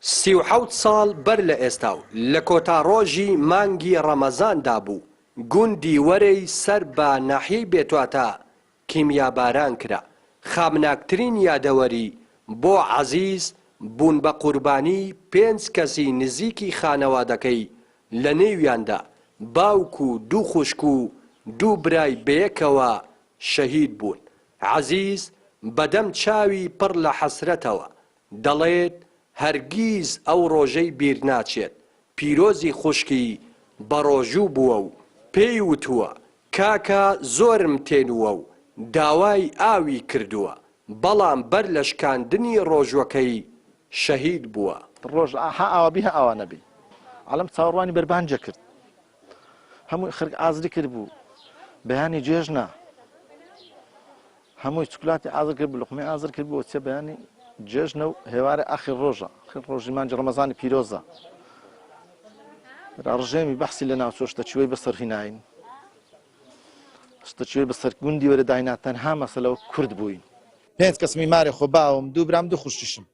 37 ساڵ بەر لە ئێستا و لە کۆتا ڕۆژی مانگی ڕەمەزاندا بوو، گوندی وەرێی سەر بە ناحیەی بێتواتە کیمیاباران کرا، خامناکترین یادەوەری بۆ عەزیز بوون بە قوربانی پێنج کەسی نزیکی خانەوادەکەی لە نێویاندا باوک و دوو خوشک و دوو برای بەیەکەوە شەهید بوون. عەزیز بەدەم چاوی پڕ لە حەسرەتەوە دەڵێت هەرگیز ئەو ڕۆژەی بیرناچێت پیرۆزی خوشکی بەڕۆژوو بووە و پێی وتووە کاکە زۆرم تێنووە و داوای ئاوی کردووە، بەڵام بەر لە شکاندنی ڕۆژووەکەی شەهید بووە. ڕۆژ ها ئاوا بی ها ئاوا نەبی عەلەم چاوەڕوانی بەربانگێ کرد هەمووی خەرک ئازری کرد بوو بەیانی جێژنە هەمووی چوکلاتی ئازر کرد بوو لقمەی ئازر کرد بوو چێ بەیانی جێژنە و هێوارە ئاخر ڕۆژە ئاخر ڕۆژی مانگی ڕەمەزانی پیرۆزە ڕژێمی بەحسی لە ناوچۆ شتەچوەی بەسەر هیناین شتەچوەی بەسەر گوندی وەرە داینا تەنها مەسەلەوە کورد بووین. پێنج کەسمی مارێ خۆ باوم دوو برام دوو خوشکیشم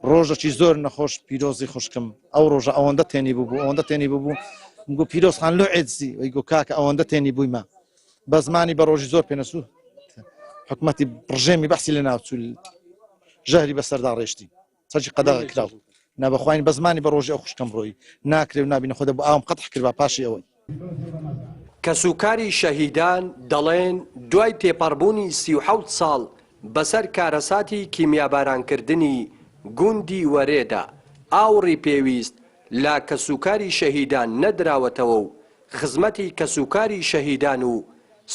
ڕۆژەکی زۆر نەخۆش پیرۆزی خوشکم ئەو ڕۆژە ئەوەندە تێنی بوو ئەوەندە تێنی بوو گو پیرۆز خان لۆ عێدزی ئەی گو کاکە ئەوەندە تێنی بوویمە بە زمانی بە ڕۆژی زۆر پێنەسوو حکومەتی ڕژێمی بەحسی لە ناوچوو ژەهری بەسەردا ڕێشتی چەکی قەدەغە کراو نا بەخواین بە زمانی بە ڕۆژی ئەو خوشکەم ڕۆی ناکرێ و نابینە خۆ دەبوو ئاوم قەتح کردبا پاشی ئەوەی. کەسوکاری شەهیدان دەڵێن، دوای تێپەڕبوونی 37 ساڵ بەسەر کارەساتی کیمیابارانکردنی گوندی وەرێدا، ئاوڕی پێویست لە کەسوکاری شەهیدان نەدراوەتەوە و خزمەتی کەسوکاری شەهیدان و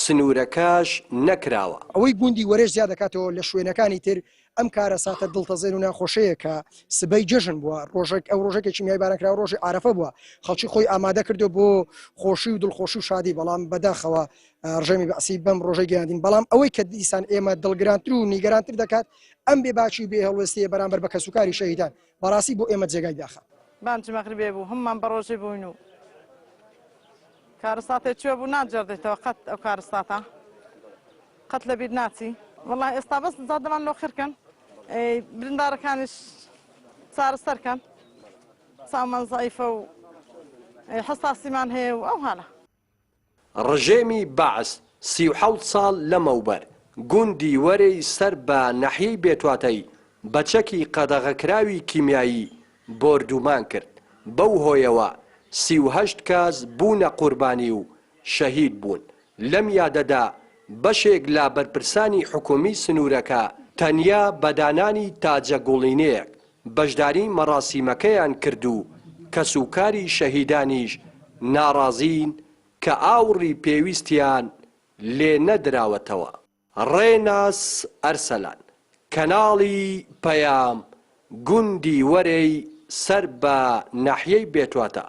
سنوورەکەش نەکراوە. ئەوەی گوندی وەرێش زیاد دەکاتەوە لە شوێنەکانی تر ئەم کارەساتە دڵتەزێن و ناخۆشەیە کە سبەی جەژن بووە، ڕۆژێک ئەو ڕۆژێک کە کیمیای باران کراوە ڕۆژی عارەفە بووە، خەڵکی خۆی ئامادە کردووە بۆ خۆشی و دڵخۆشی و شادی، بەڵام بەداخەوە ڕژێمی بەعسی بەم ڕۆژەی گەیاندین، بەڵام ئەوەی کە دیسان ئێمە دڵگرانتر و نیگەرانتر دەکات ئەم بێباکی و بێهەڵوێستییە بەرامبەر بە کەسوکاری شەهیدان، بەڕاستی بۆ ئێمە جێگای داخە. بانگی مەغریبێ بوو هەموومان بەڕۆژی بووین و کارەساتێ کوێ بوو ناگێڕدرێتەوە قەت ئەو کارەساتە. قەت لەبیر ناچی. وەڵا ئێستا بەس جادەمان لۆ خێرکەن بریندارەکانیش چارەسەر کەن چاومان زەعیفە و حەساسیمان هەیە و ئەو هالە. ڕژێمی بەعس 37 ساڵ لەمەوبەر گوندی وەرێی سەر بە ناحیەی بێتواتەی بە چەکی قەدەغەکراوی کیمیایی بۆردومان کرد، بەو هۆیەوە 38 کەس بوونە قوربانی و شەهید بوون. لەم یادەدا بەشێک لە بەرپرسانی حکومی سنوورەکە تەنیا بە دانانی تاجە گوڵینەیەک بەشداری مەڕاسیمەکەیان کرد و کەسوکاری شەهیدانیش ناڕازین کە ئاوڕی پێویستیان لێ نەدراوەتەوە. ڕێناس ئەرسەلان، کەناڵی پەیام، گوندی وەرێی سەر بە ناحیەی بێتواتە.